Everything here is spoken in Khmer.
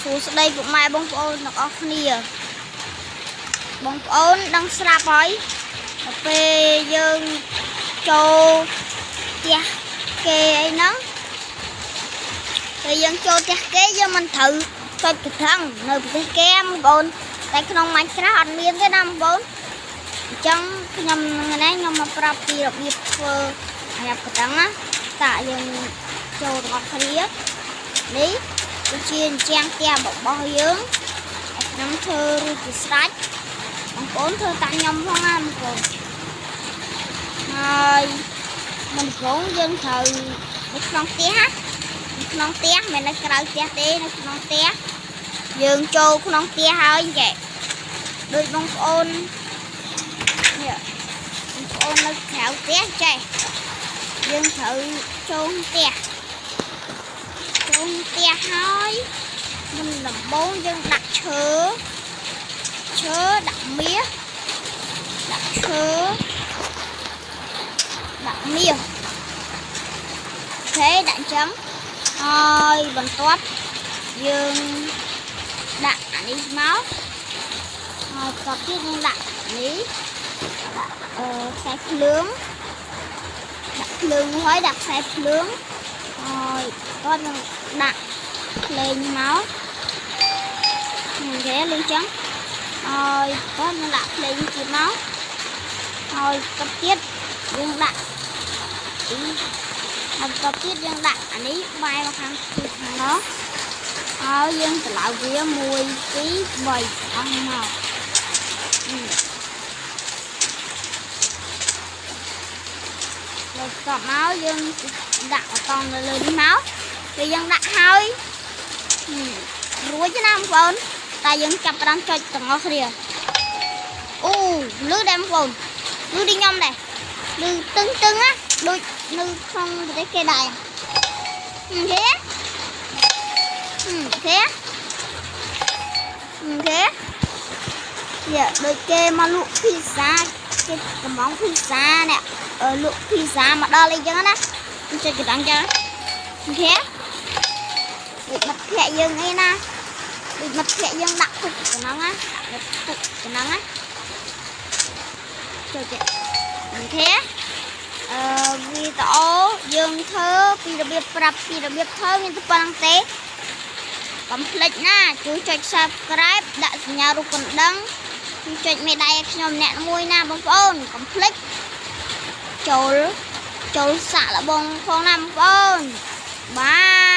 សួស្តីពុកម៉ែបងប្អូនទាំងអស់គ្នាបងប្អូនដឹងស្រាប់ហើយដល់ពេលយើងចូលផ្ទះគេអីហ្នឹងពេលយើងចូលផ្ទះគេយើងមិនត្រូវចុចកណ្ដឹងនៅប្រទេសគេបងប្អូនតែក្នុង Minecraft អត់មានទេណាបងប្អូនអញ្ចឹងខ្ញុំថ្ងៃនេះខ្ញុំមកប្រាប់ពីរបៀបធ្វើអាយ៉ាប់កណ្ដឹងណាតាយើងចូលទាំងអស់គ្នានេះគឺជាអញ្ចាំងផ្ទះរបស់យើងខ្ញុំធ្វើរួចជាស្រេចបងប្អូនធ្វើតាមខ្ញុំផងណាបងប្អូនហើយមិនផងយើងត្រូវនៅក្នុងផ្ទះណានៅក្នុងផ្ទះមិននៅក្រៅផ្ទះទេនៅក្នុងផ្ទះយើងចូលក្នុងផ្ទះហើយចេះដូចបងប្អូននេះបងប្អូននៅក្រៅផ្ទះចេះយើងត្រូវចូលផ្ទះចូលផ្ទះហើយមុនដំបូងយើងដាក់ឈើឈើដាក់មាសដាក់ឈើដាក់មាស OK ដាក់អញ្ចឹងហើយបន្ទាប់យើងដាក់អានេះមកហើយបន្ទាប់ទៀតយើងដាក់នេះដាក់អឺខ្សែភ្លើងដាក់ភ្លើងហើយដាក់ខ្សែភ្លើងហើយបន្ទាប់យើងដាក់ភ្លេងមកនេះគេលឺចឹងហើយបន្ទាប់យើងដាក់ភ្លេងទៀតមកហើយបន្ទាប់ទៀតយើងដាក់ពីហើយបន្ទាប់ទៀតយើងដាក់អានេះបែរមកខាងទីខាងនោះហើយយើងត្រឡប់វា1 2 3អស់មកនេះហើយបន្ទាប់មកយើងដាក់បតង់នៅលើនេះមកពេលយើងដាក់ហើយរួចណាបងប្អូនតែយើងចាប់ផ្ដើមចុចទាំងអស់គ្នាអូលឺដែរបងប្អូនលឺដូចខ្ញុំដែរលឺតឹងតឹងណាដូចនៅក្នុងប្រទេសគេដែរគេគេគេយ៉ាដូចគេមកលក់ភីហ្សាគេកំងភីហ្សានេះលក់ភីហ្សាមកដល់អីចឹងណាចុចកណ្ដឹងចឹងគេដូចមិត្តភក្តិយើងអីណាដូចមិត្តភក្តិយើងដាក់ទុកកណ្ដឹងណាដាក់ទុកកណ្ដឹងណាចុចគេអឺវីដេអូយើងធ្វើពីរបៀបប្រាប់ពីរបៀបធ្វើមានតែប៉ុណ្្នឹងទេកុំភ្លេចណាជួយចុច Subscribe ដាក់សញ្ញារូបកណ្ដឹងជួយចុចមេដៃឲ្យខ្ញុំអ្នកមួយណាបងប្អូនកុំភ្លេចចូលចូលសាក់លបងផងណាបងប្អូនបា